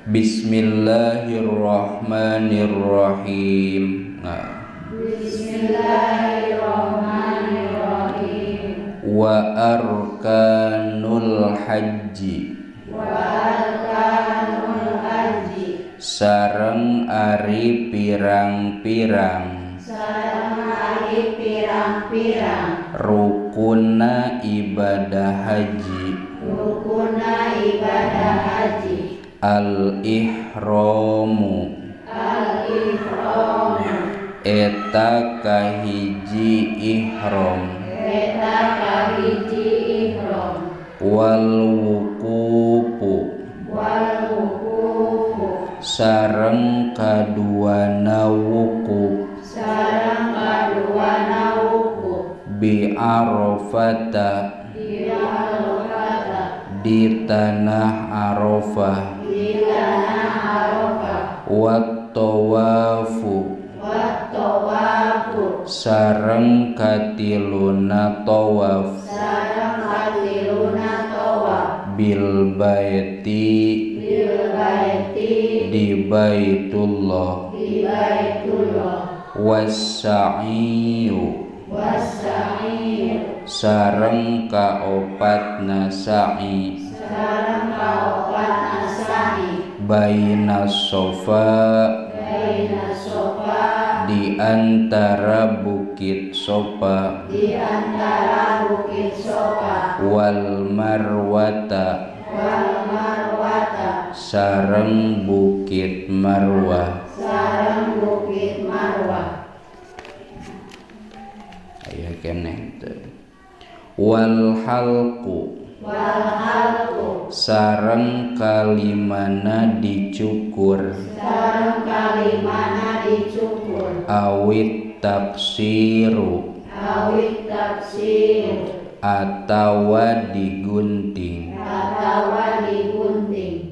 Bismillahirrahmanirrahim. Nah. Bismillahirrahmanirrahim. Wa arkanul haji. Wa arkanul haji. Sareng ari pirang-pirang. Sareng ari pirang-pirang. Rukuna ibadah haji. Rukuna ibadah haji. Al-ihramu. Al-ihramu. Eta kahiji ihram. Eta kahiji ihram. Wal wuqufu. Wal wuqufu. Sareng kaduana wukuf. Sareng kaduana wukuf. Bi Arafata. Bi Arafata. Di tanah Arafah. Di tanah Arafah. Wat tawafu. Wat tawafu. Sareng katiluna tawaf. Sareng katiluna tawaf. Bil baiti. Bil baiti. Di Baitullah. Di Baitullah. Was-sa'iyu. Was-sa'iyu. Sareng kaopatna sa'i. Sareng kaopatna sa'i. Baina sofa. Baina sofa. Di antara bukit Sofa. Di antara bukit Sofa. Wal marwata. Wal marwata. Sareng bukit Marwah. Sareng bukit Marwah. Aya keneh teu. Wal halqu. Wal halqu. Sareng kalimana dicukur. Sareng kalimana dicukur. Awit taksiru. Awit taksiru. Atawa digunting. Atawa digunting.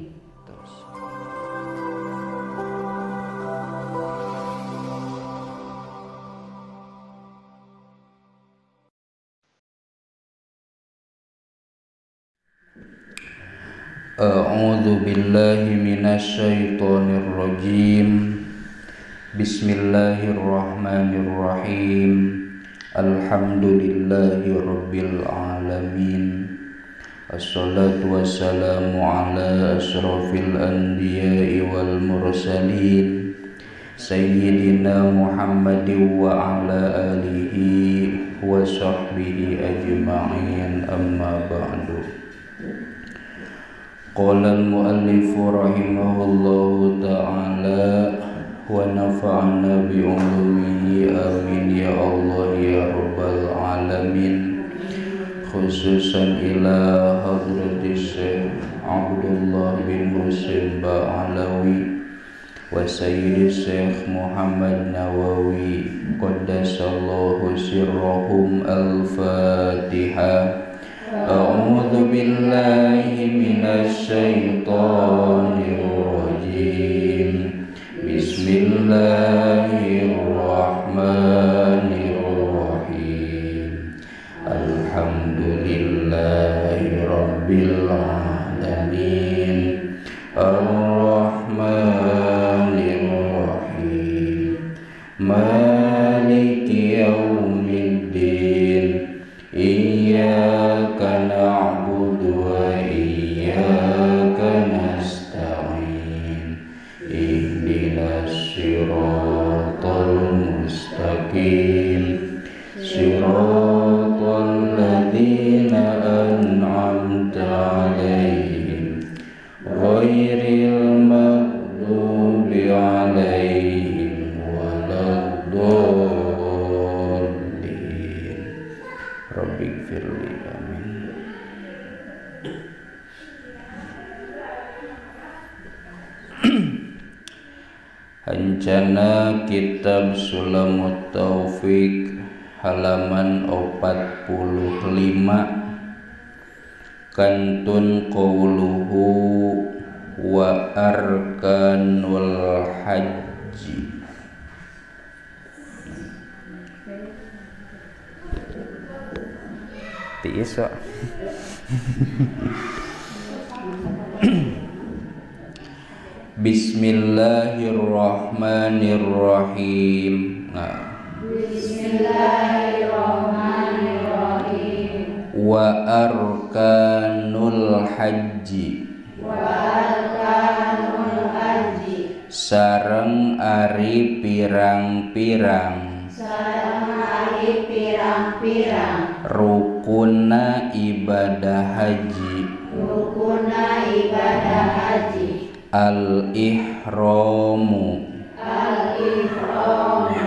A'udzu billahi minasyaitonir rajim. Bismillahirrahmanirrahim. Alhamdulillahi rabbil alamin. Assalatu wassalamu ala asyrafil anbiya'i wal mursalin sayyidina Muhammadin wa ala alihi wa sahbihi ajma'in. Amma ba'du. Qala al-muallif rahimahullahu ta'ala wa nafa'ana bi ulumihi amin ya Allah ya rabbal alamin. Khususan ila hadrati Syekh Abdullah bin Husain Ba'alawi wa Sayyidi Syekh Muhammad Nawawi qaddasallahu sirrahum. Al-Fatihah. A'udzu billahi minasy syaithanir rajim. Bismillahirrahmanirrahim. Alhamdulillahi rabbil alamin. Arrahmanir rahim. Maliki yaumiddin. Iyyaka na'budu wa iyyaka nasta'in. Ihdinas siratal mustaqim. Siratal ladzina an'amta 'alaihim ghairil maghdubi 'alaihim waladdallin. Rabbighfirli, amin. Hancana Kitab Sulamut Taufik halaman 45 kantun qauluhu wa arkanul haji. Tiis kok. Bismillahirrahmanirrahim. Nah. Bismillahirrahmanirrahim. Wa arkanul haji. Wa arkanul haji. Sareng ari pirang-pirang. Sareng ari pirang-pirang. Rukuna ibadah haji. Rukuna ibadah haji. Al-ihramu. Al-ihramu.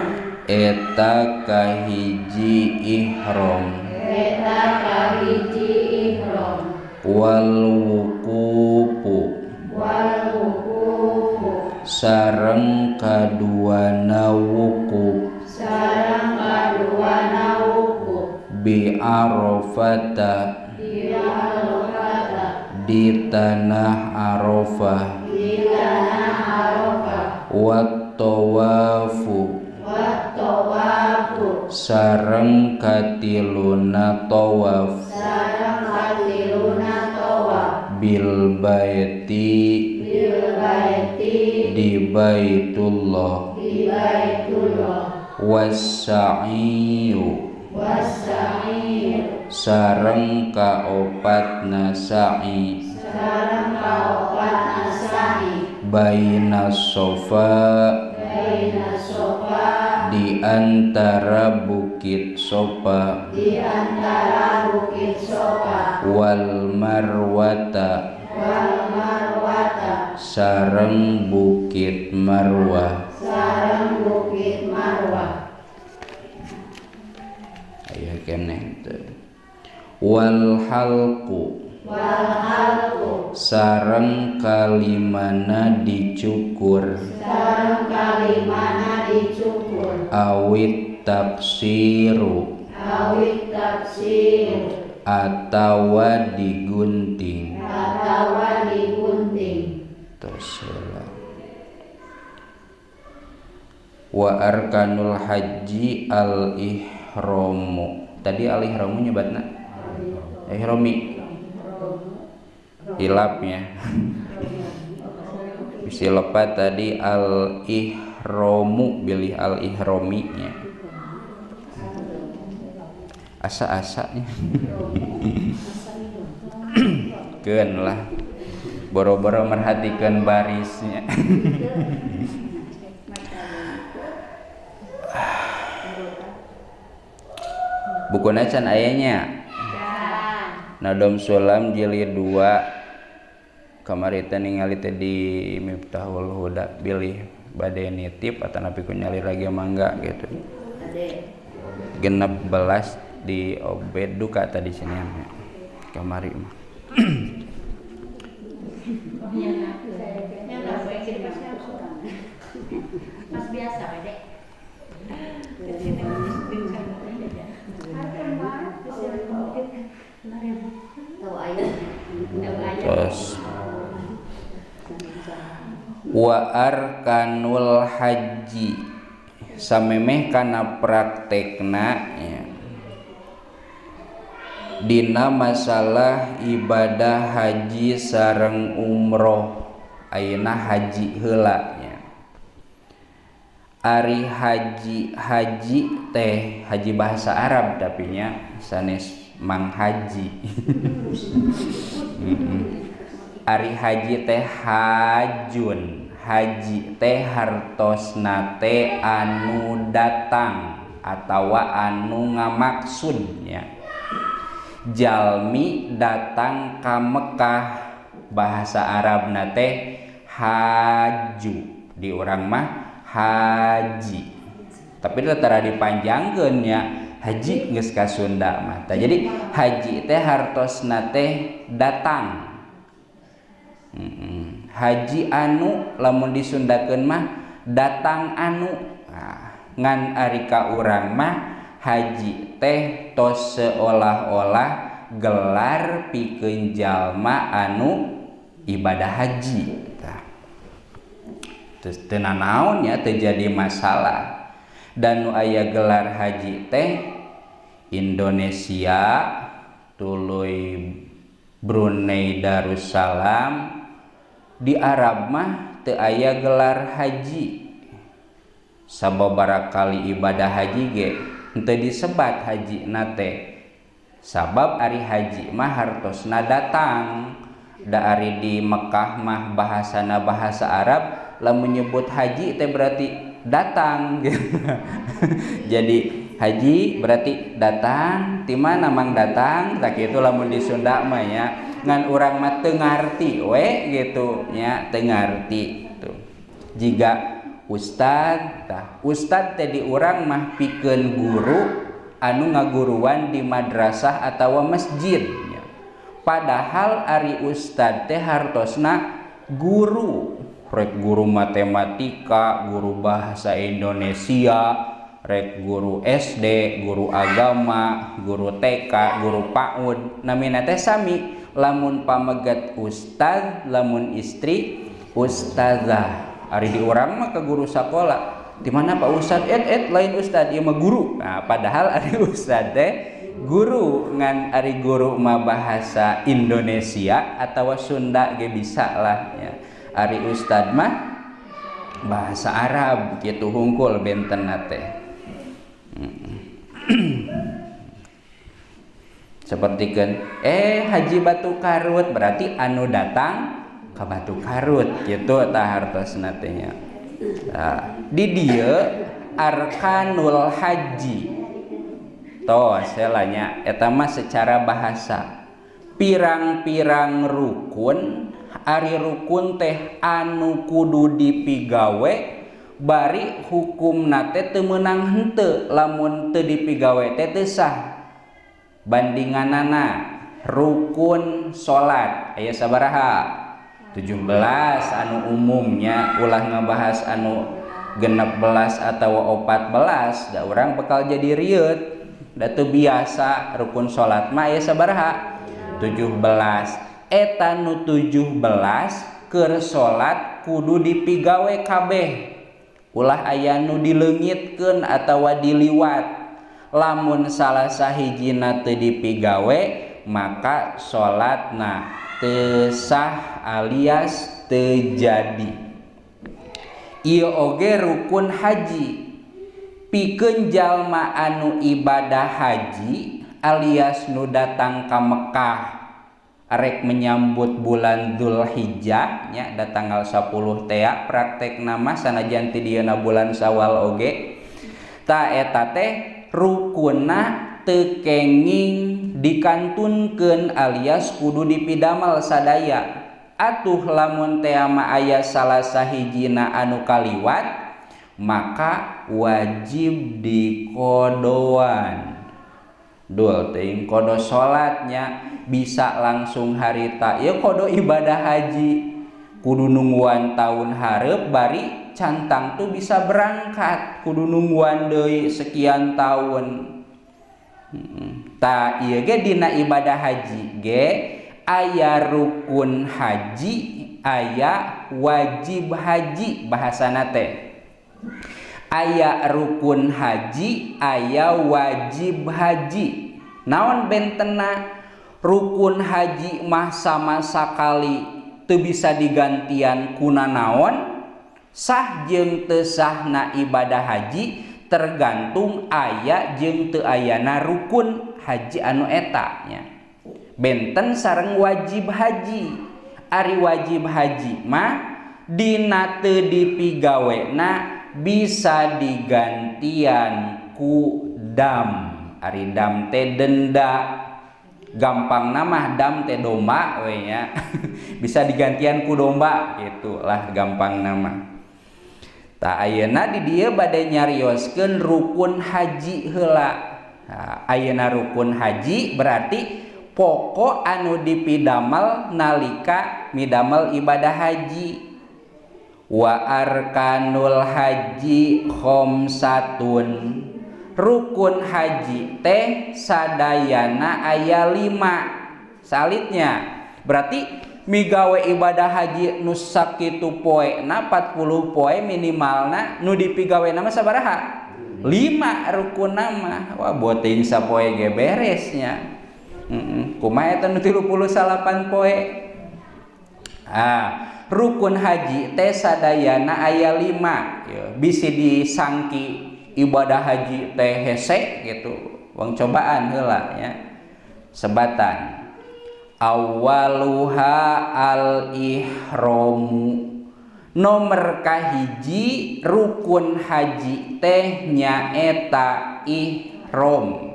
Eta kahiji ihram. Eta kahiji ihram. Wal wuqufu. Wal wuqufu. Sareng kaduana wukuf. Sareng kaduana wukuf. Bi Arafata. Bi Arafata. Di tanah Arafah. Di tanah Arafah. Wat tawafu. Wat tawafu. Sareng katiluna tawaf. Sareng katiluna tawaf. Bil baiti. Bil baiti. Di Baitullah. Di Baitullah. Wassa'iyu. Wassa'iyu. Sareng kaopatna sa'i. Sareng kaopatna sa'i. Baina sofa. Baina sofa. Di antara bukit Sofa. Di antara bukit Sofa. Wal marwata. Wal marwata. Sareng bukit Marwah. Sareng bukit Marwah. Aya keneh teu. Wal halqu. Wal halqu. Sareng kalimana dicukur. Sareng kalimana dicukur. Awit taksiru. Awit taksiru. Atawa digunting. Atawa digunting. Tos heula. Wa arkanul haji al ihramu. Tadi al ihramu nyebatna? Ihrami. Hilapnya. Bisi lepat tadi al ihramu bilih al ihraminya. Asa-asanya. Keun lah. Boro-boro merhatikan barisnya. Bukuna can ayanya. Nadom Sulam jilid 2. Kamari teh ningali teh di Miftahul Huda bilih bade nitip atau napi ku nyali lagi mangga gitu. 16 di Obed duka tadi sini ya. Kamari mah. Mas biasa dek. Terus wa arkanul haji samemeh kana praktekna ya. Dina masalah ibadah haji sareng umroh ayeuna haji heula nya. Ari haji haji teh haji bahasa Arab tapi nya sanes mang haji. Ari haji teh hajun, haji teh hartosna teh anu datang atawa anu ngamaksudnya. Jalmi datang ka Mekah bahasa Arabna teh haju, di urang mah haji. Tapi tara dipanjangkeun nya haji geus ka Sunda mah. Tah jadi haji teh hartosna teh datang. Haji anu lamun disundakeun mah datang anu. Nah, ngan ari ka urang mah haji teh tos seolah-olah gelar pikeun jalma anu ibadah haji. Tah. Terus teu nanaon nya teu jadi masalah. Dan nu aya gelar haji teh Indonesia tuluy Brunei Darussalam, Di Arab mah teu aya gelar haji. Sababaraha kali ibadah haji ge henteu disebat haji na teh. Sabab ari haji mah hartosna datang. Da ari di Mekah mah bahasana bahasa Arab, lamun nyebut haji teh berarti datang. Jadi haji berarti datang, ti mana mang datang, tak kitu lamun di Sunda mah nya. Ngan urang mah teu ngarti we gitu nya, teu ngarti tuh. Jiga ustad, tah ustad teh di urang mah pikeun guru anu ngaguruan di madrasah atawa masjid nya. Padahal ari ustad teh hartosna guru, rek guru matematika, guru bahasa Indonesia, rek guru SD, guru agama, guru TK, guru PAUD, namina teh sami. Lamun pamegat ustad, lamun istri ustazah. Ari di urang mah ke guru sakola, di mana Pak Ustad? Et lain ustad, ieu mah guru. Nah, padahal ari ustad teh guru, ngan ari guru mah bahasa Indonesia atawa Sunda ge bisa lah ya. Ari ustad mah bahasa Arab gitu hungkul bentenna teh. Seperti kan haji Batu Karut berarti anu datang ke Batu Karut gitu tah hartosna teh nya. Nah, di dieu arkanul haji tos selanya eta mah secara bahasa pirang-pirang rukun. Ari rukun teh anu kudu dipigawe bari hukumna teh teu meunang henteu, lamun teu dipigawe teh teu sah. Bandinganana rukun salat aya sabaraha? 17 anu umumnya, ulah ngabahas anu 16 atau 14 da urang bakal jadi rieut, da teu biasa. Rukun salat mah aya sabaraha? 17. Eta nu 17 keur salat kudu dipigawe kabeh, ulah aya nu dileungitkeun atawa diliwat. Lamun salah sahijina teu dipigawe maka salatna teu sah alias teu jadi. Ieu oge rukun haji. Pikeun jalma anu ibadah haji alias nu datang ka Mekah rek menyambut bulan Dzulhijjah nya, da tanggal 10 tea praktekna mah sanajan ti dieuna bulan Syawal oge. Ta eta teh rukunna teu kenging dikantunkeun alias kudu dipidamel sadaya. Atuh lamun tea mah aya salah sahijina anu kaliwat maka wajib dikodoan. Dul teuing kodo salatnya bisa langsung harita ieu kodo ibadah haji kudu nungguan tahun hareup bari cantang tuh bisa berangkat, kudu nungguan deui sekian tahun. Ta ieu ge dina ibadah haji ge aya rukun haji, aya wajib haji bahasana teh. Aya rukun haji, aya wajib haji. Naon bentena? Rukun haji mah sama sakali teu bisa digantian kuna naon. Sah jeung teu sahna ibadah haji tergantung aya jeung teu ayana rukun haji anu eta nya. Benten sareng wajib haji. Ari wajib haji mah dina teu dipigawena bisa digantian ku dam. Ari dam teh denda. Gampang nama dam teh domba we nya. Bisa digantian ku domba gitulah gampang nama. Tah ayeuna di dieu bade nyarioskeun rukun haji heula. Nah, ayeuna rukun haji berarti pokok anu dipidamel nalika midamel ibadah haji. Wa arkanul haji khamsatun. Rukun haji teh sadayana aya 5. Salitnya berarti migawe ibadah haji nu sakitu poena 40 poe minimalna nu dipigawe nama sabaraha? 5 rukun nama. Wah boting sapoe ge beresnya. Kumaha eta nu 38 poe? Ah, Rukun haji teh sadayana aya 5 ya, bisi disangki ibadah haji teh hese gitu. Wong cobaan heula nya. Sebatan awaluha al-ihramu. Nomor kahiji rukun haji teh nyaeta ihram.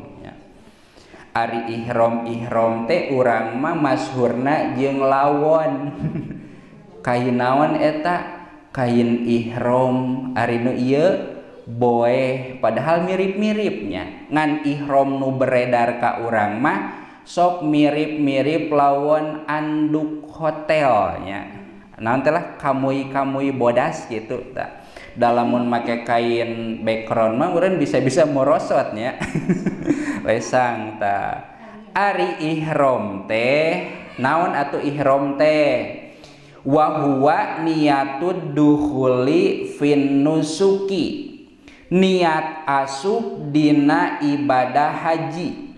Ari ihram teh urang mah masyhurna jeung lawon. Kain naon eta? Kain ihram. Ari nu ieu boeh, padahal mirip-miripnya. Ngan ihram nu beredar ka urang mah sok mirip-mirip lawon anduk hotelnya. Naon teh lah kamui-kamui bodas gitu tah. Dalamun make kain background mah urang bisa-bisa morosotnya. Lesang ta. Ari ihram teh naon atuh ihram teh? Wa huwa niatud dukhuli fin nusuki. Niat asup dina ibadah haji.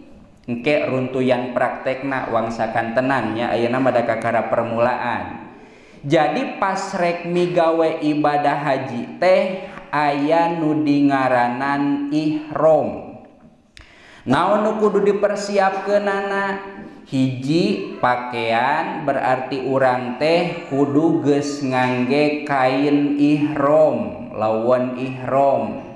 Engke runtuyan praktekna wangsakan tenannya ayeuna mah da kakara permulaan. Jadi pas rek migawe ibadah haji teh aya nu dingaranan ihram. Naon nu kudu dipersiapkeunana? Hiji pakaian, berarti urang teh kudu geus ngangge kain ihram, lawon ihram.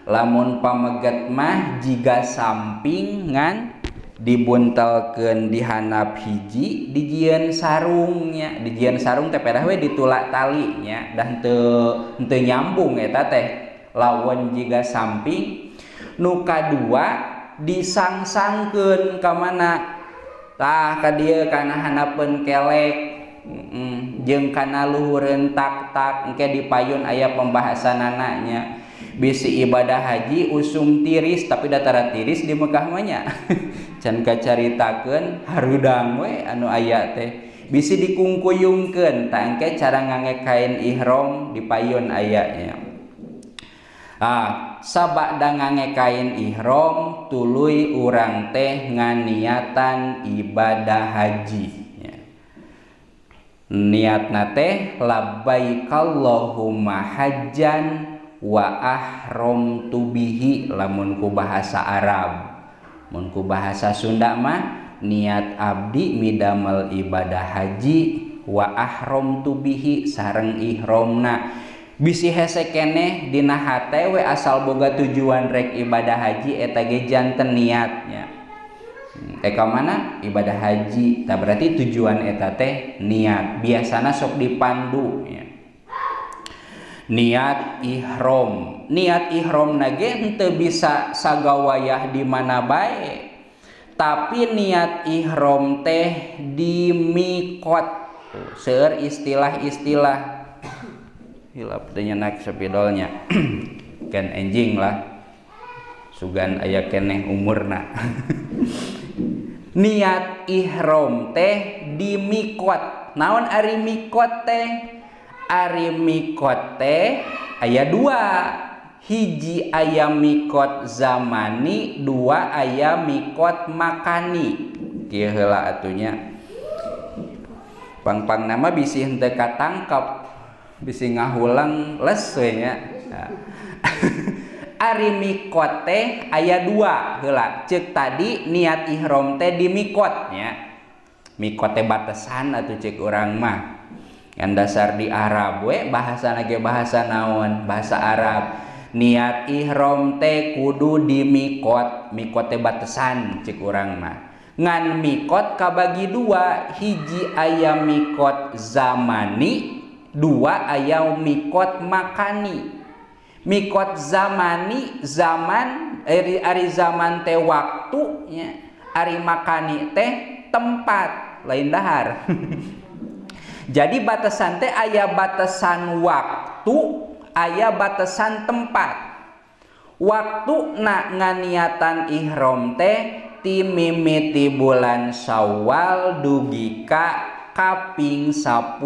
Lamun pameget mah jiga samping ngan dibuntelkeun di handap hiji, dijieun sarungnya, dijieun sarung teh pedah we ditulak talinya dah teu nyambung eta teh lawon jiga samping. Nu kadua disangsangkeun ka mana? Tah ka dieu kana handapeun kelek, jeung kana luhureun tak-tak. Engke dipayun aya pembahasanana nya. Bisi ibadah haji usum tiris, tapi datara tiris di Mekah mah nya. Can kacaritakeun harudang we anu aya teh. Bisi dikungkuyungkeun tah engke cara ngangge kain ihram dipayun aya nya. Ah, sabada ngangge kain ihram tuluy urang teh nganiatan ibadah haji nya. Niatna teh labbaikallahumma hajjan wa ahramtu bihi lamun ku bahasa Arab. Mun ku bahasa Sunda mah niat abdi midamel ibadah haji wa ahramtu bihi sareng ihramna. Bisi hese keneh dina hate we asal boga tujuan rek ibadah haji eta ge janten niatnya. Ka mana ibadah haji tah berarti tujuan eta teh niat. Biasana sok dipandu nya. Niat ihram. Niat ihram nage henteu bisa sagawayah di mana bae. Tapi niat ihram teh di mikot. Seueur istilah-istilah. Hilap teh nyenak sepidolnya. Ken enjing lah. Sugan aya keneh umurna. Niat ihram teh di mikot. Naon ari mikot teh? Ari mikot teh aya dua. Hiji aya mikot zamani, dua aya mikot makani. Kieu heula atunya. Pang-pang nama bisi henteu katangkep, bisi ngahulang les we nya. Ari mikot teh aya dua heula. Ceuk tadi niat ihram teh di mikot nya. Mikot teh batasan atuh ceuk urang mah. Yang dasar di Arab we bahasana ge bahasa naon? Bahasa Arab. Niat ihram teh kudu di mikot. Mikot teh batasan ceuk urang mah. Ngan mikot kabagi dua, hiji aya mikot zamani, dua aya mikot makani. Mikot zamani, zaman ari zaman teh waktunya, ari makani teh tempat, lain dahar. Jadi batasan teh aya batasan waktu, aya batasan tempat. Waktu na nganiatan ihram teh ti mimiti bulan Syawal dugi ka kaping 10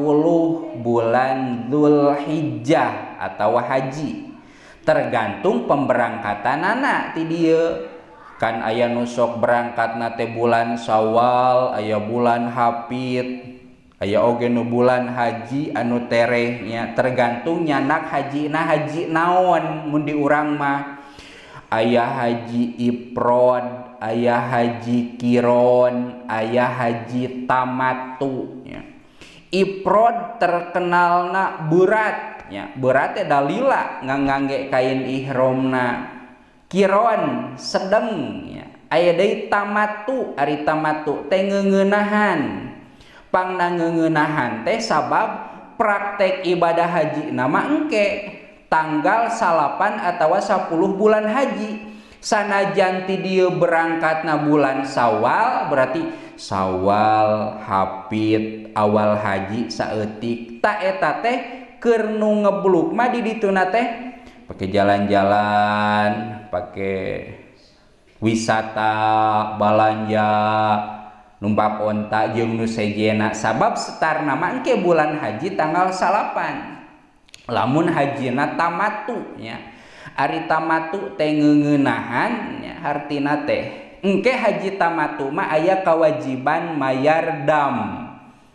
bulan Dzulhijjah atau haji. Tergantung pemberangkatanana ti dieu. Kan aya nu sok berangkatna teh bulan Syawal, aya bulan Hafid, Aya oge nu bulan haji anu tereh nya, tergantung nyanak hajina haji naon. Mun di urang mah aya haji ifrad, aya haji kiron, aya haji tamatu nya. Ifrad terkenalna berat nya, berat teh dalila ngangge kain ihramna. Kiron sedeng nya. Aya deui tamatu, ari tamatu teh ngeungeunahan. Pangna ngeungeunahan teh sabab praktek ibadah haji nama engke tanggal 9 atawa 10 bulan haji. Sanajan ti dieu berangkatna bulan Sawal, berarti Sawal hapit awal haji saeutik. Ta eta teh keur nu ngebluk mah di dituna teh pake jalan-jalan, pake wisata, balanja, numpak onta jeung nu sejena, sabab setarna mah engke bulan haji tanggal 9. Lamun hajina tamatu nya. Ari tamatu teh ngeungeunahan nya, hartina teh engke haji tamatu mah aya kewajiban mayar dam,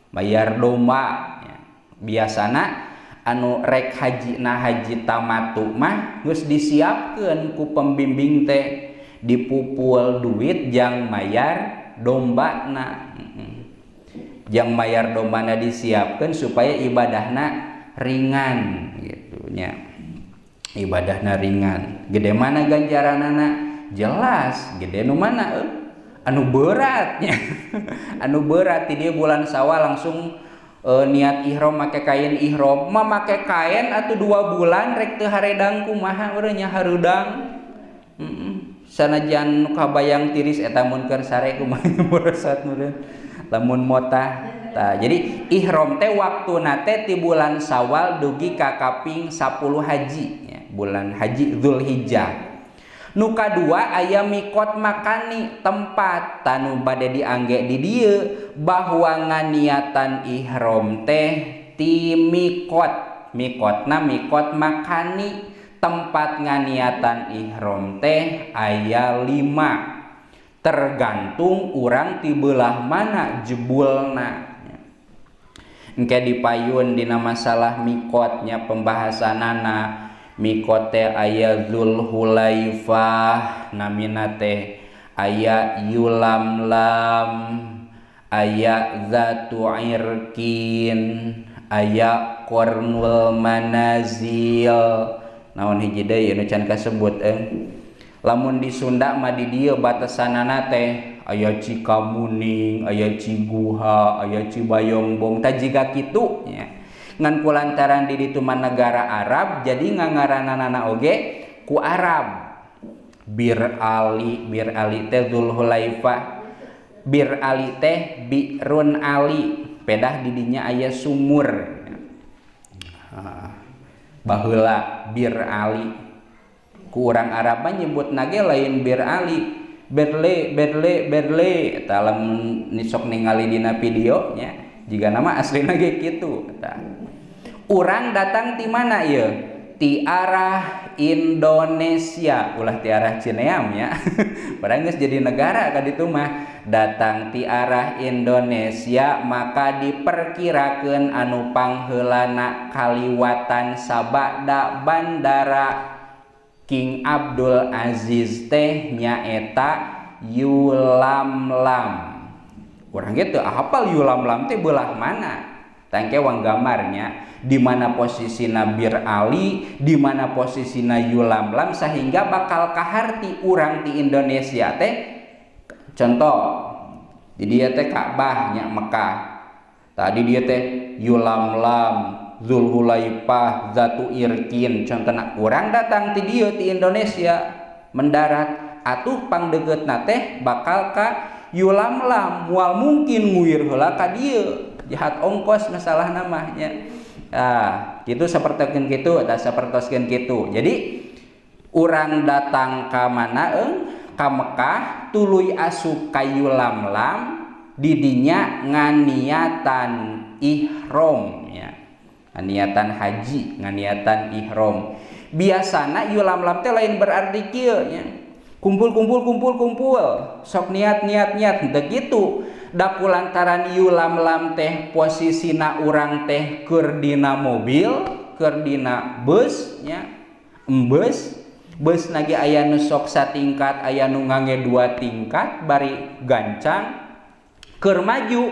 mayar domba nya. Biasana anu rek hajina haji tamatu mah geus disiapkeun ku pembimbing teh, dipupul duit jang mayar dombana. Jang mayar dombana disiapkeun supaya ibadahna ringan gitu nya. Ibadahna ringan. Gede mana ganjaranana? Jelas, gede nu mana anu berat nya. Anu berat ti dieu bulan Sawal langsung niat ihram make kain ihram, mah make kain atuh 2 bulan rek teu haredang kumaha urang nya hareudang. Sanajan nu kabayang tiris eta mun keur sare kumaha borosot meureun lamun motah. Tah, jadi ihram teh waktuna teh ti bulan Sawal dugi ka kaping 10 haji nya, bulan haji Zulhijjah. Nu kadua aya mikot makani tempat tanu bade diangge di dieu bahwa nganiatan ihram teh ti mikot. Mikotna mikot makani, tempat nganiatan ihram teh aya 5, tergantung urang ti belah mana jebulna. Engke dipayun dina masalah mikotnya pembahasanana. Mikot teh aya Zulhulaifah namina teh, aya Yulamlam, aya Zatu Irkin, aya Qarnul Manazil. Naon hiji deui anu can kasebut Lamun di Sunda mah di dieu batasanana teh aya Cikamuning, aya Ciguha, aya Cibayongbong, tah jiga kitu nya. Ngan kulantaran di ditu mah negara Arab jadi ngaranana oge ku Arab. Bir Ali, Bir Ali teh Zulhulaifah, Bir Ali teh Birun Ali, pedah di dinya aya sumur. Baheula Bir Ali. Ku urang Arab mah nyebutna ge lain Bir Ali, Berle, Berle, Berle. Eta lamun sok ningali dina video nya, jiga nama aslina ge kitu eta. Urang datang ti mana ieu? Ti arah Indonesia, ulah ti arah Cineam ya. Padahal geus jadi negara ka ditu mah. Datang ti arah Indonesia maka diperkirakeun anu pangheulana kaliwatan sabada bandara King Abdul Aziz teh nyaeta Yulamlam. Urang ge teu hafal Yulamlam teh belah mana. Tangke wang gambarnya di mana posisina Bir Ali, di mana posisina Yulamlam sehingga bakal kaharti urang di Indonesia teh. Contoh di dia teh Ka'bah nya Mekah. Tadi dia teh Yulamlam, Zulhulaifah, Zatu Irkin. Contohna urang datang ti dieu ti Indonesia mendarat atuh pangdeukeutna teh bakal ka Yulamlam, moal mungkin nguir heula ka dieu. Jahat ongkos masalah namanya. Ah, gitu sapertoskeun kitu, eta sapertoskeun kitu. Jadi urang datang ka mana ka Mekah tuluy asup ka Yulamlam didinya nganiatan ihram ya. Nganiatan haji, nganiatan ihram. Biasana Yulamlam teh lain berarti kieu nya. Kumpul kumpul kumpul kumpul, sok niat niat niat henteu kitu. Da kulantaran yulamlam teh posisina urang teh keur dina mobil, keur dina bus nya, embus. Bus nage aya nu sok satingkat, aya nu ngange dua tingkat bari gancang keur maju.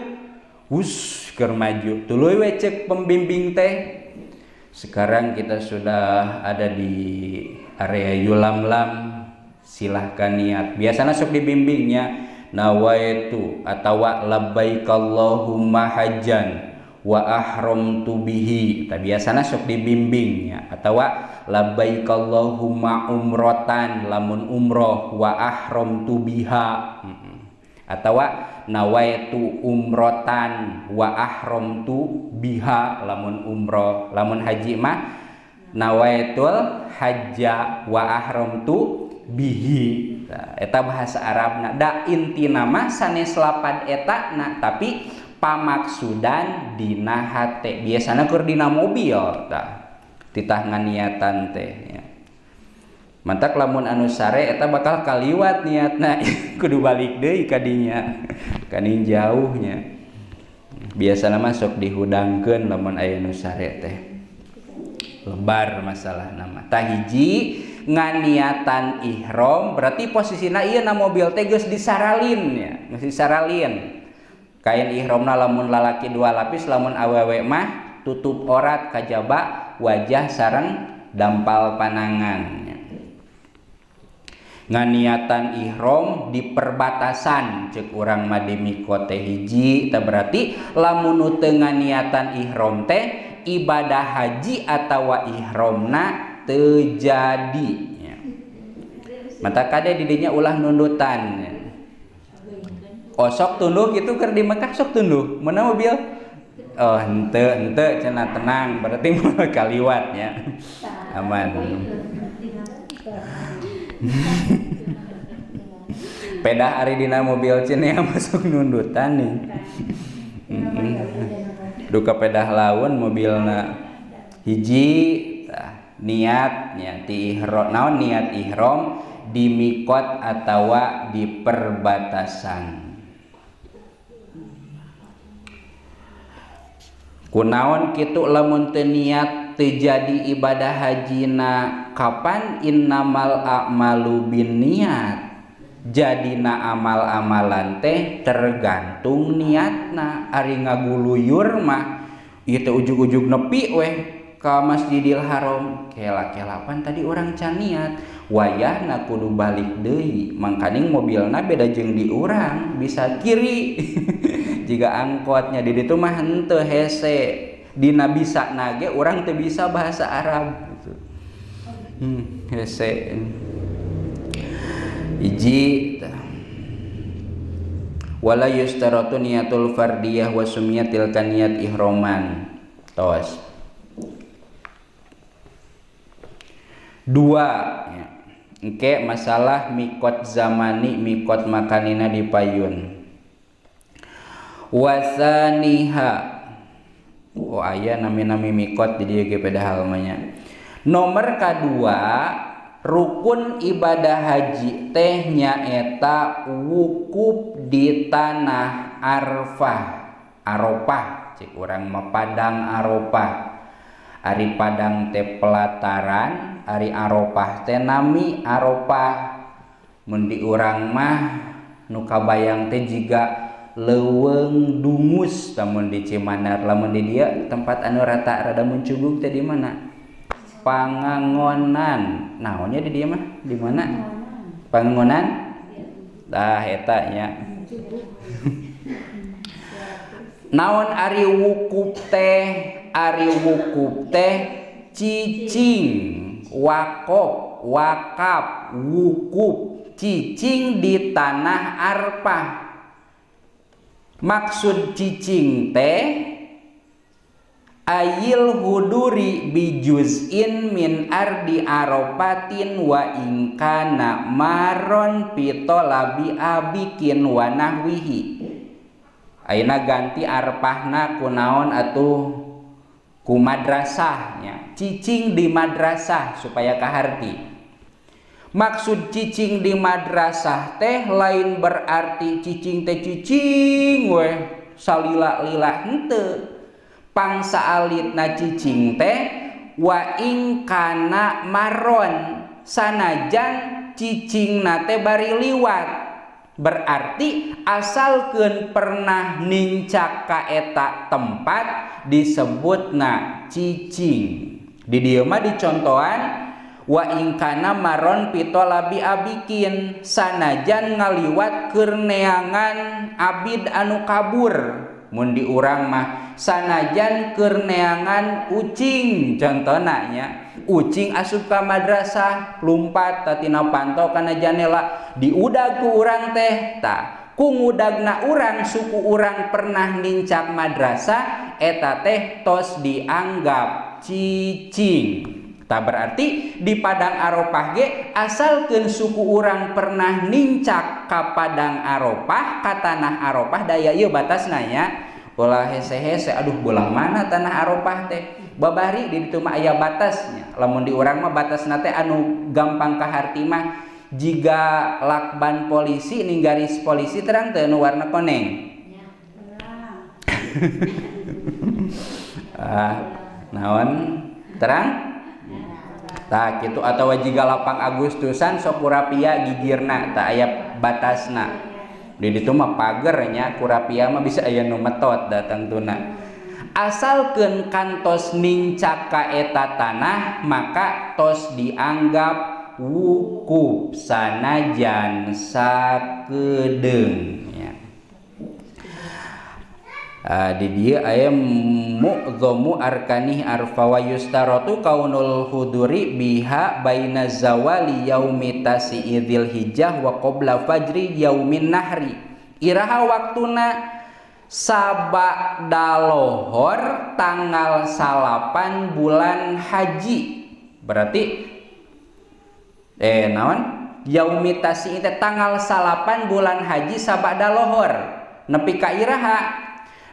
Us keur maju. Tuluy we cek pembimbing teh. Sekarang kita sudah ada di area Yulamlam, silahkan niat. Biasanya sok dibimbingnya nawaitu atawa labbaikallahumma hajjan wa ahramtu bihi. Tah biasana sok dibimbingnya atawa labbaikallahumma umrotan lamun umroh wa ahramtu biha. Atawa nawaitu umrotan wa ahramtu biha lamun umroh. Lamun haji mah nawaitul hajja wa ahramtu bihi. Nah, eta bahasa Arabna. Da intina mah sanes lapad eta na, tapi pamaksudan dina hate. Biasana keur dina mobil tah titah nganiatan teh nya. Mantak lamun anu sare eta bakal kaliwat niatna kudu balik deui ka dinya. Kaning jauhnya. Biasana mah sok dihudangkeun lamun aya nu sare teh. Lebar masalah nama. Tah hiji nganiatan ihram berarti posisina ieu na mobil teh geus disaralin nya, geus disaralin. Kain ihramna lamun lalaki dua lapis, lamun awewe mah tutup orat kajaba wajah sareng dampal panangan. Nganiatan ihram di perbatasan cek urang mah di mikot teh hiji teh berarti lamun nu teu nganiatan ihram teh ibadah haji atawa ihramna teu jadi. Mata kade didinya ulah nundutan. Oh sok tunduh gitu keur di Mekah sok tunduh. Mana mobil? Oh henteu henteu cenah tenang berarti moal kaliwat nya. Aman. Pedah ari dina mobil cenah masuk nundutan nih. Duka pedah laun mobilna. Hiji tah niatnya ti ihram naon niat ihram di mikot atawa di perbatasan. Kunaon kitu lamun teu niat teu jadi ibadah hajina kapan innamal a'malu binniyat. Jadina amal-amalan teh tergantung niatna. Ari ngaguluyur mah ieu teh ujug-ujug nepi weh ka Masjidil Haram. Kela-kelapan tadi urang can niat wayahna kudu balik deui. Mangkaning mobilna beda jeung di urang bisa kiri. Jika angkotnya di ditu mah henteu hese. Dina bisa nage urang teu bisa bahasa Arab gitu. Hese. Hiji wala yustaratu niyatul fardiyah wa sumiyatil kaniyat ihroman. Tos. Dua ya. Engke masalah mikot zamani mikot makanina di payun. Wasaniha. Oh aya nami-nami mikot di dieu ge padahal mah nya. Nomor kadua rukun ibadah haji teh nyaeta wukuf di tanah Arfah. Arafah cek urang mah padang Arafah. Ari padang teh pelataran, ari Arafah teh nami Arafah. Mun di urang mah nu kabayang teh jiga leuweung dungus lamun di Cimanar, lamun di dieu tempat anu rata rada muncugug teh di mana? Pangangonan. Naonnya di dieu mah? Di mana? Pangangonan? Tah eta nya. Naon ari wukuf teh? Ari wukuf teh cicing, wakof, wakaf, wukuf, cicing di tanah Arfah. Maksud cicing teh ayil huduri bijuzin min ardi aropatin wa ingkana maron pitolabi abikin wa nahwihi. Ayeuna ganti arpahna kunaon atuh ku madrasahnya. Cicing di madrasah supaya kaharti. Maksud cicing di madrasah teh lain berarti cicing teh cicing weh salila-lila henteu. Pangsa alitna cicing teh wa ing kana maron sanajan cicingna teh bari liwat. Berarti asalkeun pernah nincak ka eta tempat disebutna cicing. Di dieu mah dicontohan wa ing kana maron pitolabi abikin sanajan ngaliwat keur neangan abid anu kabur. Mun di urang mah sanajan keur neangan ucing contona nya. Ucing asup ka madrasah lumpat tatina panto kana janela diudag ku urang teh. Tah ku ngudagna urang suku urang pernah nincak madrasah eta teh tos dianggap cicing. Tak berarti di Padang Arafah ge asalkeun suku urang pernah nincak ka Padang Arafah ka tanah Arafah daya ieu batasna nya. Ulah hese-hese aduh bolah mana tanah Arafah teh. Babari di ditu mah aya batasnya. Lamun di urang mah batasna teh anu gampang kaharti mah jiga lakban polisi ning garis polisi terang teu nu warna koneng. Naon terang? Tah kitu atawa jiga lapang Agustusan sok kurapia gigirna tah aya batasna. Di ditu mah pager nya kurapia mah bisa aya nu metot datang tuna. Asalkeun kantos nincak ka eta tanah maka tos dianggap wukuf sanajan sakedeung nya. Di dieu aya mu'dhamu arkanih arfa wa yustaratu kaunul huduri biha baina zawali yaumi tasi'i dzilhijjah wa qabla fajri yaumin nahri. Iraha waktuna sabada lohor tanggal 9 bulan haji. Berarti naon? Yaumi tasi'i teh tanggal 9 bulan haji sabada lohor. Nepi ka iraha?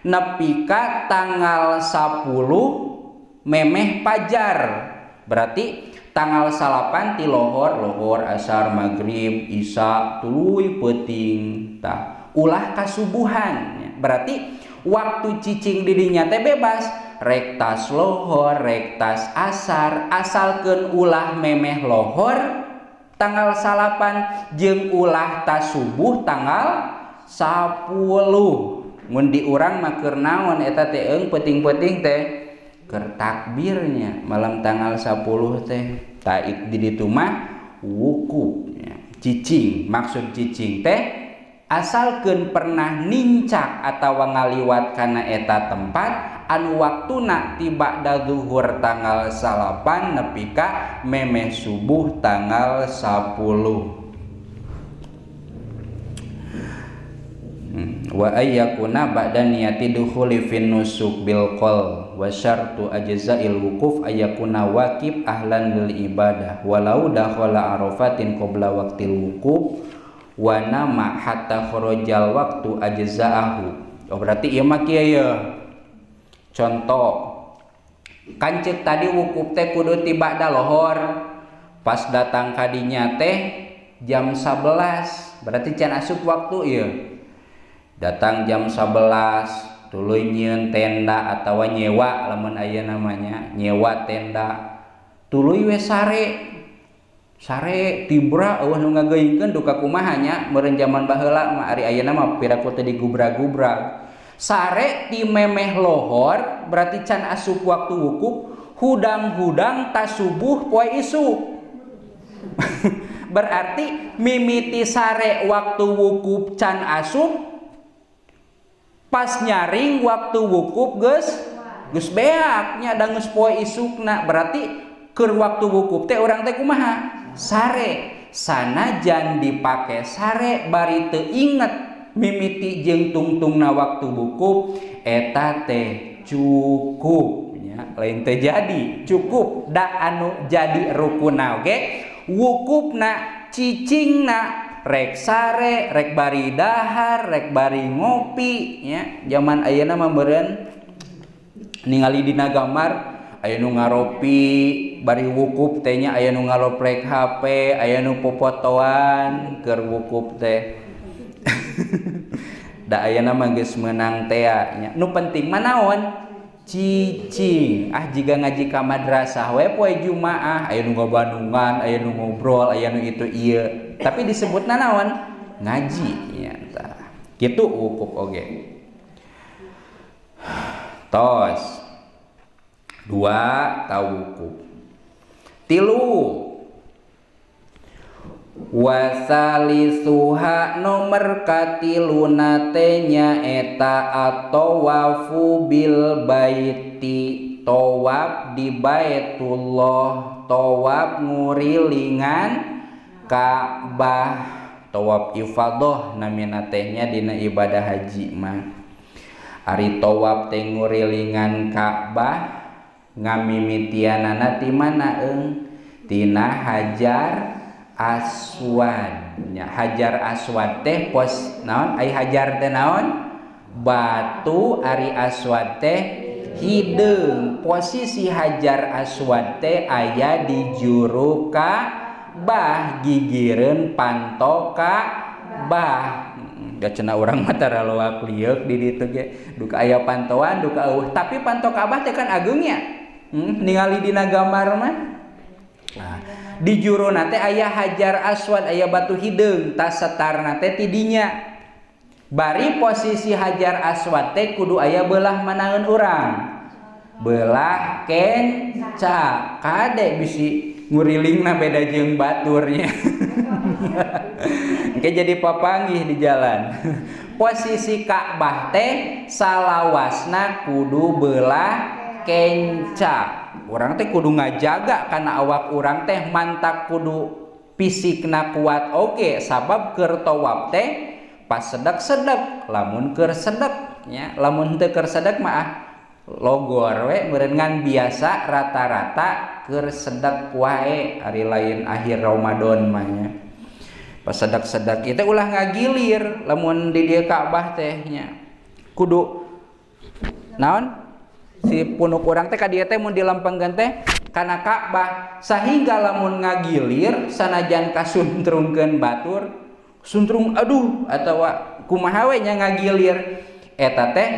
Nepi ka tanggal 10 memeh pajar. Berarti tanggal 9 ti lohor, lohor, asar, maghrib, isya, tuluy peuting. Tah, ulah kasubuhan. Berarti waktu cicing didinya teh bebas, rek tas lohor, rek tas asar, asalkeun ulah memeh lohor tanggal 9 jeung ulah tas subuh tanggal 10. Mun di urang mah keur naon eta teh eung peuting-peuting teh keur takbirnya malam tanggal 10 teh. Tah di ditu mah wukuf nya. Cicing, maksud cicing teh asalkeun pernah nincak atawa ngaliwat kana eta tempat anu waktuna ti ba'da zuhur tanggal 9 nepi ka memeh subuh tanggal 10. Wa ayyakuna ba'da niyati dukhuli fin nusuk bil qol wa syartu ajza'il wukuf ayyakuna waqif ahlan lil ibadah walau dakhala arafatin qabla waqtil wukuf wa nama hatta kharajal waqtu ajza'ahu. Oh berarti ieu mah kieu ye. Contoh kan ceuk tadi wukuf teh kudu ti ba'da lohor. Pas datang ka dinya teh jam 11 berarti can asup waktu ieu. Datang jam 11 tuluy nyieun tenda atawa nyewa lamun aya namanya nyewa tenda tuluy we sare sare tibra eueuh nu ngageuingkeun duka kumaha nya meureun jaman baheula mah ari ayeuna mah piraku teh digubrag-gubrag sare ti memeh lohor berarti can asup waktu wukuf hudang-hudang tas subuh poe isuk. Berarti mimiti sare waktu wukuf can asup pas nyaring waktu wukuf geus geus beak nya da geus poe isukna. Berarti keur waktu wukuf teh urang teh kumaha? Sare. Sanajan dipake sare bari teu inget mimiti jeung tungtungna waktu wukuf eta teh cukup nya, lain teh jadi cukup da anu jadi rukunna oge wukufna cicingna rek sare, rek bari dahar, rek bari ngopi nya. Zaman ayeuna mah meureun ningali dina gambar Aya nu ngaropi bari wukuf teh nya, aya nu ngaloprek HP, aya nu popotoan keur wukuf teh. Da ayeuna mah geus meunang tea nya. Nu penting mah naon? Cicing. Ah jiga ngaji ka madrasah we poe Jumaah, aya nu ngabandungan, aya nu ngobrol, aya nu itu ieu. Tapi disebutna naon? Ngaji nya tah. Kitu wukuf oge. Tos. 2 tawukuf. 3 wasalisuha nomor katiluna teh nyaeta atawafu bil baiti, tawaf di Baitullah, tawaf ngurilingan Ka'bah, tawaf ifadah namina teh nya dina ibadah haji mah. Ari tawaf teh ngurilingan Ka'bah ngamimitianana ti mana eung? Tina Hajar Aswad. Nya Hajar Aswad teh pos naon? Ai hajar teh naon? Batu. Ari aswad teh hideung. Posisi Hajar Aswad teh aya di juru Ka'bah, gigireun panto Ka'bah. Da cenah urang mah tara loak lieuk di ditu ge, duka aya pantoan duka eueuh, tapi panto Ka'bah teh kan ageungnya. Ningali dina gambar mah. Nah, di juruna teh aya Hajar Aswad, aya batu hideung, tas setarna teh ti dinya. Bari posisi Hajar Aswad teh kudu aya beulah manaeun urang. Beulah kenca. Kade bisi ngurilingna beda jeung baturnya. Engke jadi papanggih di jalan. Posisi Ka'bah teh salawasna kudu beulah kenca. Urang teh kudu ngajaga kana awak urang teh mantak kudu fisikna kuat oge, sabab keur tawaf teh pas sedek-sedek, lamun keur sedek nya, lamun teu keur sedek mah ah logor we meureun ngan biasa rata-rata keur sedek wae ari lain akhir Ramadan mah nya. Pas sedek-sedek ieu teh ulah ngagilir lamun di dieu Ka'bah teh nya. Kudu naon? Si punuk urang teh ka dieu teh mun dilempengkeun teh kana Ka'bah, sahingga lamun ngagilir sanajan kasuntrungkeun batur, suntrung aduh atawa kumaha we nya ngagilir eta teh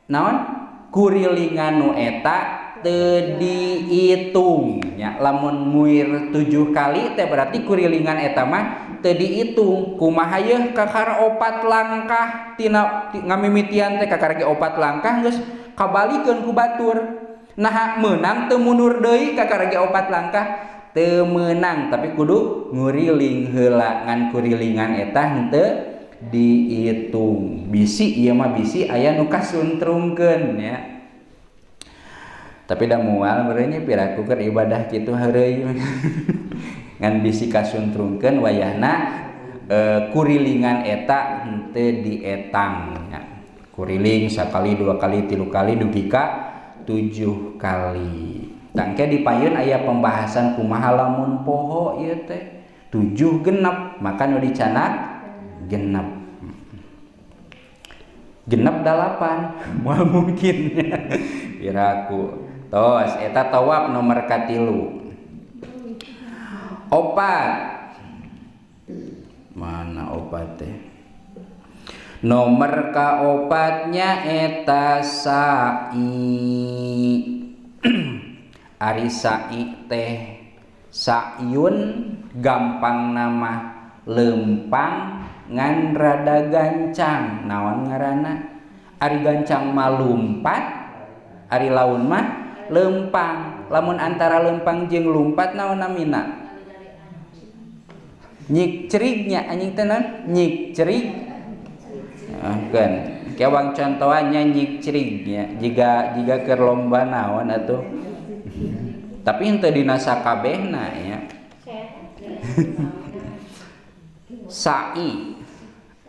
naon? Kurilingan nu eta teu diitung nya. Lamun muir 7 kali teh berarti kurilingan eta mah teu diitung. Kumaha yeuh kakara 4 langkah tina ngamimitian teh kakara ge 4 langkah geus kabalikeun ku batur. Nah meunang teu mundur deui kakara ge 4 langkah teu meunang, tapi kudu nguriling heula, ngan kurilingan eta henteu diitung. Bisi ieu mah bisi aya nu kasuntrungkeun nya. Tapi da moal meureun nya piraku keur ibadah kitu heureuy. Ngan bisi kasuntrungkeun wayahna kurilingan eta henteu dietang nya. Kuriling sakali, 2 kali, 3 kali dugi ka 7 kali. Tangke di payun aya pembahasan kumaha lamun poho ieu teh 7 genep, maka nu dicanak genep. Genep 8 moal mungkin. Piraku. Tos eta tawaf nomor 3. 4. Mana 4 teh? Nomor kaopatnya eta sa'i. Ari sa'i teh sa'yun gampang nama lempang ngan rada gancang. Naon ngaranna? Ari gancang mah lumpat, ari laun mah lempang. Lamun antara lempang jeung lumpat naon namina? Nyik cerignya anjing teh naon? Nyik cerig. Kan kewang contohannya nyik cerignya jika keur lomba naon atuh. Tapi henteu dina sakabehna nya. Sa'i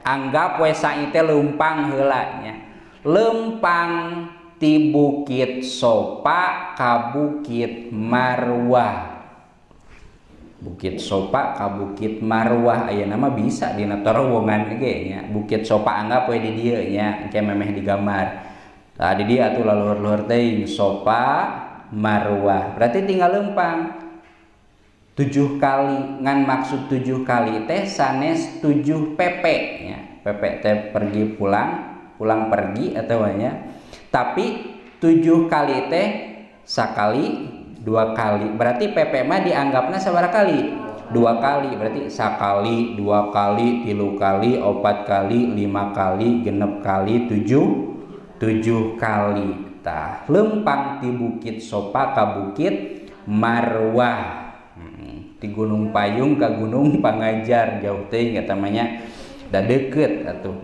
anggap we sa'i teh leumpang heula nya. Leumpang ti Bukit Sopa ka Bukit Marwah. Bukit Sopa ka Bukit Marwah ayeuna mah bisa dina terowongan ge nya. Bukit Sopa anggap we di dieu nya, engke memeh digambar. Tah di dieu atuh laluhur-luhur teuing Sopa Marwah. Berarti tinggal lempang 7 kali. Ngan maksud 7 kali teh sanes 7 PP nya. PP teh pergi pulang, pulang pergi atau nya. Tapi 7 kali teh sakali 2 kali. Berarti PP mah dianggapna sabaraha kali? 2 kali. Berarti sakali, 2 kali, 3 kali, 4 kali, 5 kali, 6 kali, 7 kali. Tah lempang ti Bukit Sopa ka Bukit Marwah. Ti Gunung Payung ka Gunung Pangajar jauh teuing eta mah nya. Da deukeut atuh.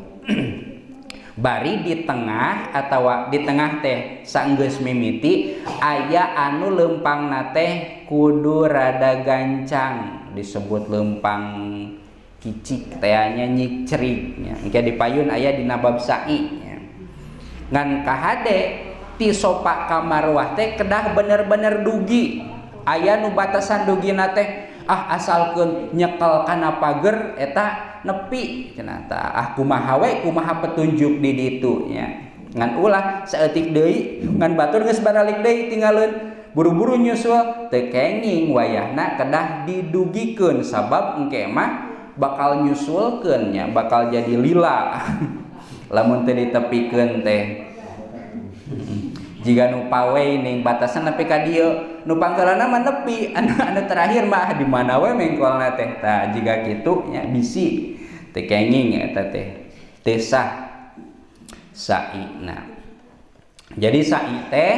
Bari di tengah atawa di tengah teh sanggeus mimiti aya anu lempangna teh kudu rada gancang, disebut lempang kicik teh nya nyikcerik nya. Engke di payun aya dina bab sa'i nya. Ngan kahade ti Sopa ka Marwah teh kedah bener-bener dugi. Aya nu batasan dugina teh ah asalkeun nyekel kana pager eta nepi cenah tah. Ah kumaha we kumaha petunjuk di ditu nya. Ngan ulah saeutik deui ngan batur geus baralik deui tinggalin buru-buru nyusul teu kenging wayahna kedah didugikeun sabab engke mah bakal nyusulkeun nya, bakal jadi lila lamun teu ditepikeun teh. Jika nu pawe ning batasan nepi ka dieu, nu pangkalana mah nepi, anu terakhir mah di mana we mengkolna teh. Tah jiga kitu nya bisi teu kenging eta teh. Teu sah sa'ina. Jadi sa'i teh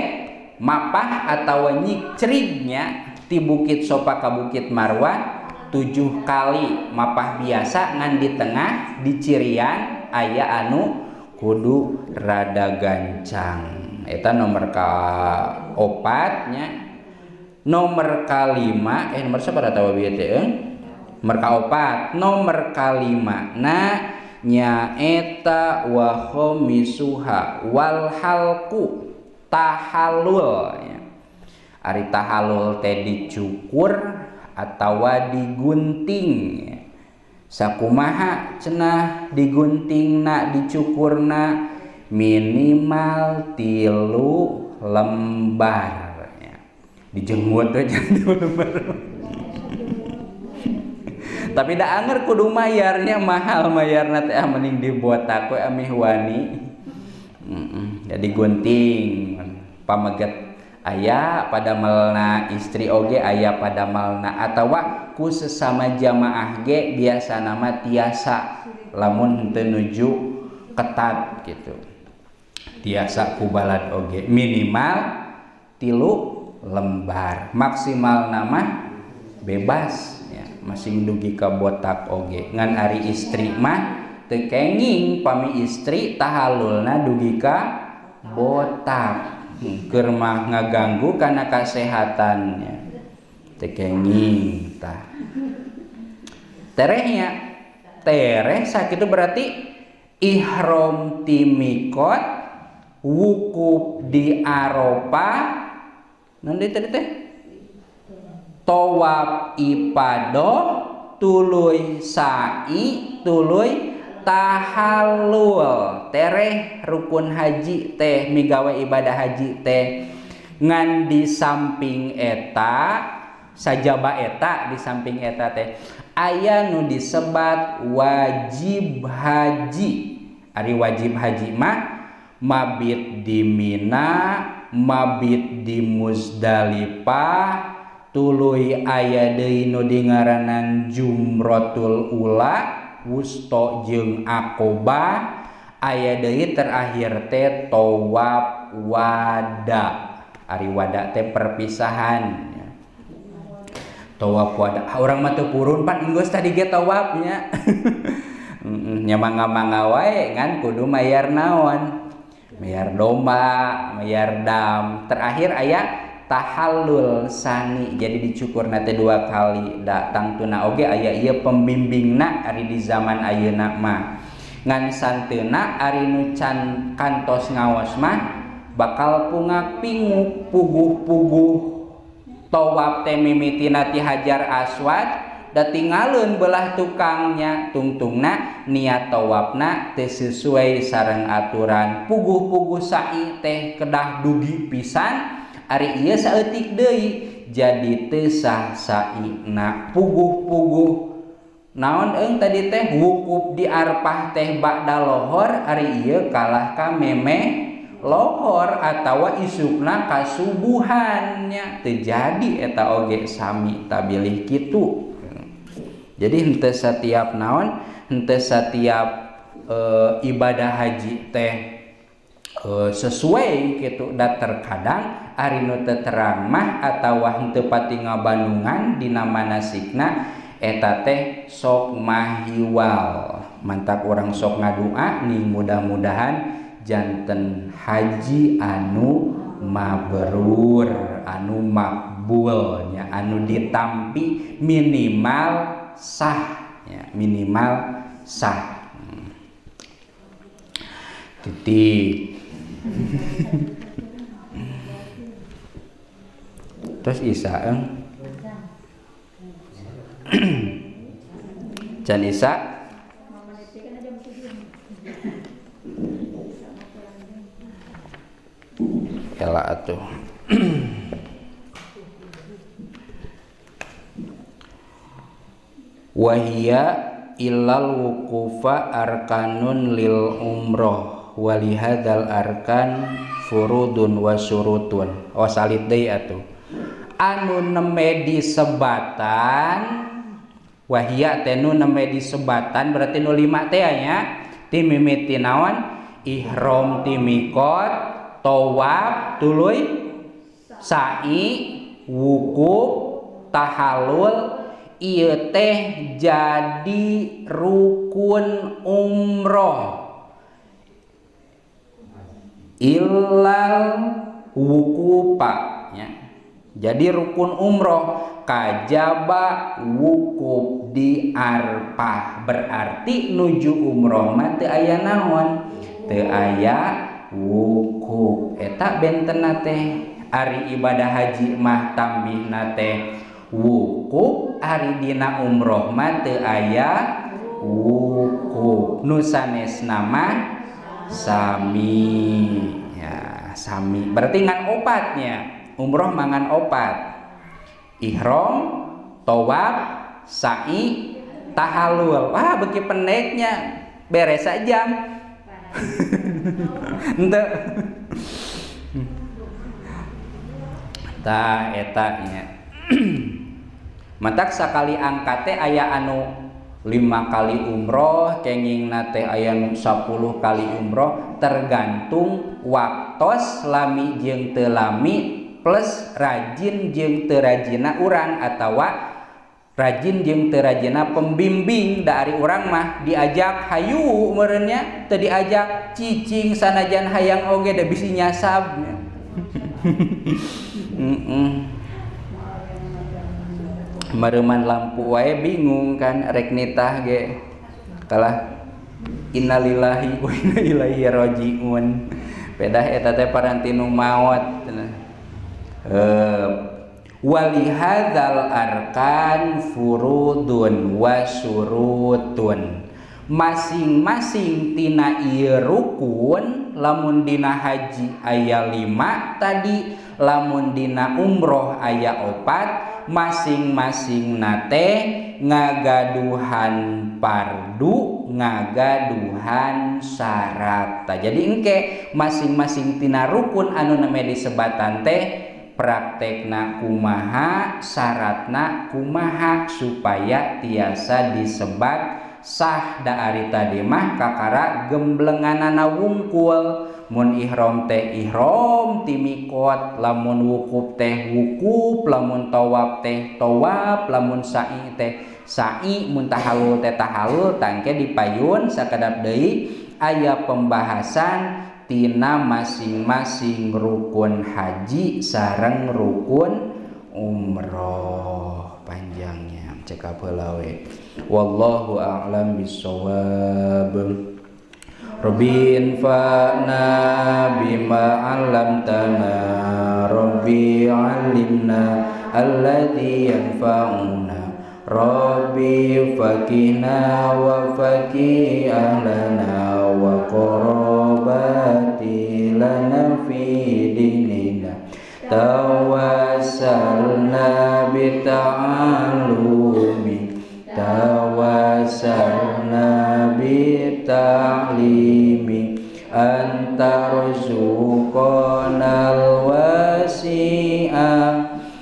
mapah atawa nyikcerignya ti Bukit Sopa ka Bukit Marwah 7 kali mapah biasa ngan di tengah di cirian aya anu kudu rada gancang. Eta nomor ka 4 nya. Nomor ka-5 nomor sabaraha tawa bieu teh? Nomor ka 4, nomor ka-5 na nyaeta wa khamisuha wal halqu tahallul nya. Ari tahallul teh dicukur atawa digunting nya. Sakumaha cenah diguntingna dicukurna minimal 3 lembar ya. Dijenggut aja 3 lembar. Tapi da anger kudu mayarnya mahal mayarna teh ah mending dibotak we amih wani. Jadi gunting pameget aya pada melna istri oge aya pada melna atawa ku sesama jamaah ge biasa nama tiasa lamun henteu nuju ketat gitu. Tiasa ku balad oge minimal 3 lembar, maksimal nama bebas ya, masing dugi ka botak oge. Ngan ari istri mah teu kenging pami istri tahallulna dugi ka botak. Keur mah ngaganggu kana kasehatannya. Teu kenging tah. Terehnya, tereh sakitu berarti ihram ti mikot, wukuf di Arafah, nanti tadi teh tawaf ifadah, tuluy sa'i, tuluy tahallul. Tereh rukun haji teh migawe ibadah haji teh. Ngan di samping eta sajaba eta di samping eta teh aya nu disebat wajib haji. Ari wajib haji mah mabit di Mina, mabit di Muzdalifah, tuluy aya deui nu dingaranan Jumratul Ula, Wusto jeung Aqobah, aya deui terakhir teh tawaf wada. Ari wada teh perpisahan. Tawaf wada. Urang mah teu purun pan enggeus tadi ge tawafnya. Nya mangga-mangga wae ngan kudu mayar naon? Mayar domba, mayar dam. Terakhir aya tahallul sani. Jadi dicukurna teh 2 kali. Datang tuna oge aya ieu pembimbingna ari di zaman ayeuna mah. Ngan santeuna ari nu can kantos ngaos mah bakal pungak pinguk puguh-puguh. Tawaf teh mimitina ti Hajar Aswad da tinggalun belah tukangnya tungtungna niat tawafna teu sesuai sareng aturan. Puguh-puguh sa'i teh kedah dugi pisan Ari ieu saeutik deui jadi teu sah saina puguh-puguh naon eung tadi teh wukuf di Arfah teh ba'da lohor ari ieu kalah ka memeh lohor atawa isukna kasubuhannya teu jadi eta oge sami tabilih kitu. Jadi henteu setiap naon henteu setiap ibadah haji teh sesuai kitu da terkadang ari nu teu terang mah atawa henteu pati ngabandungan dina manasikna eta teh sok mahiwal. Mantak urang sok ngadua nih mudah-mudahan janten haji anu mabrur anu makbulnya anu ditampi minimal sah ya, minimal sah. Titik. Terus Isa Can Isa Ela atuh. Wahia illal wuqufa arkanun lil umroh walihadal arkan furudun wa syurutun. Oh salit deui atuh. Anu neme disebatan wahia teh nu neme disebatan berarti nu lima teh nya ti mimiti naon ihram ti miqat tawaf tuluy sa'i wukuf tahalul ieu teh jadi rukun umroh illal wukufa ya. Jadi rukun umroh kajaba wukuf di Arfah berarti nuju umroh mah teu aya naon teu aya wukuf. Eta bentenna teh ari ibadah haji mah tambihna teh wukuf ari dina umroh mah teu aya wukuf nu sanesna mah sami ya sami berarti ngan opatnya umroh mangan opat ihram tawaf sa'i tahalul. Wah beuki pendeknya beres sajam. Henteu tah eta nya. Matak sakali angkat teh aya anu 5 kali umroh kengingna teh aya nu 10 kali umroh tergantung waktos lami jeung teu lami plus rajin jeung teu rajina urang atawa rajin jeung teu rajina pembimbing. Da ari urang mah diajak hayu meureun nya teu diajak cicing sanajan hayang oge da bisi nyasab. Mareuman lampu wae bingung kan rek nitah ge kalah innalillahi wa inna ilaihi rajiun pedah eta teh paranti nu maot. Walihadzal arkan furudun wa syurutun masing-masing tina ieu rukun lamun dina haji aya 5 tadi lamun dina umroh aya 4 masing-masing nate ngagaduhan pardu ngagaduhan syarat. Jadi engke masing-masing tina rukun anu name disebatan teh praktekna kumaha syaratna kumaha supaya tiasa disebat sah. Da ari tadi mah kakara gemblenganana wungkul mun ihram teh ihram ti miqat lamun wukuf teh wukuf lamun tawaf teh tawaf lamun sa'i teh sa'i mun tahalul teh tahalul. Tangke dipayun sakedap deui aya pembahasan tina masing-masing rukun haji sareng rukun umroh panjangnya cekap heula we. Wallahu a'lam bissawab. Rabbi infa'na bima 'allamtana Rabbi 'allimna alladzi yanfa'una Rabbi fakihna wa fakih ahlana wa qarabati lana fi dinina. Tawassalna bita'alumi, tawassalna bita'limi, antarzuqanal wasi'a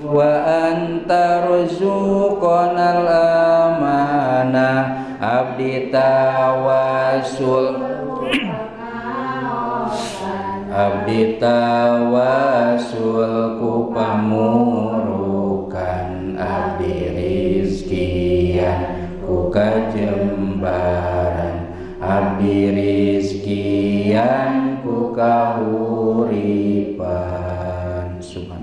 wa antarzuqanal amana. Abdi tawasul, abdi tawasul ku pamurukan, abdi rizkian ku kajembaran, abdi rizkian ku kahuripan. Subhanallah.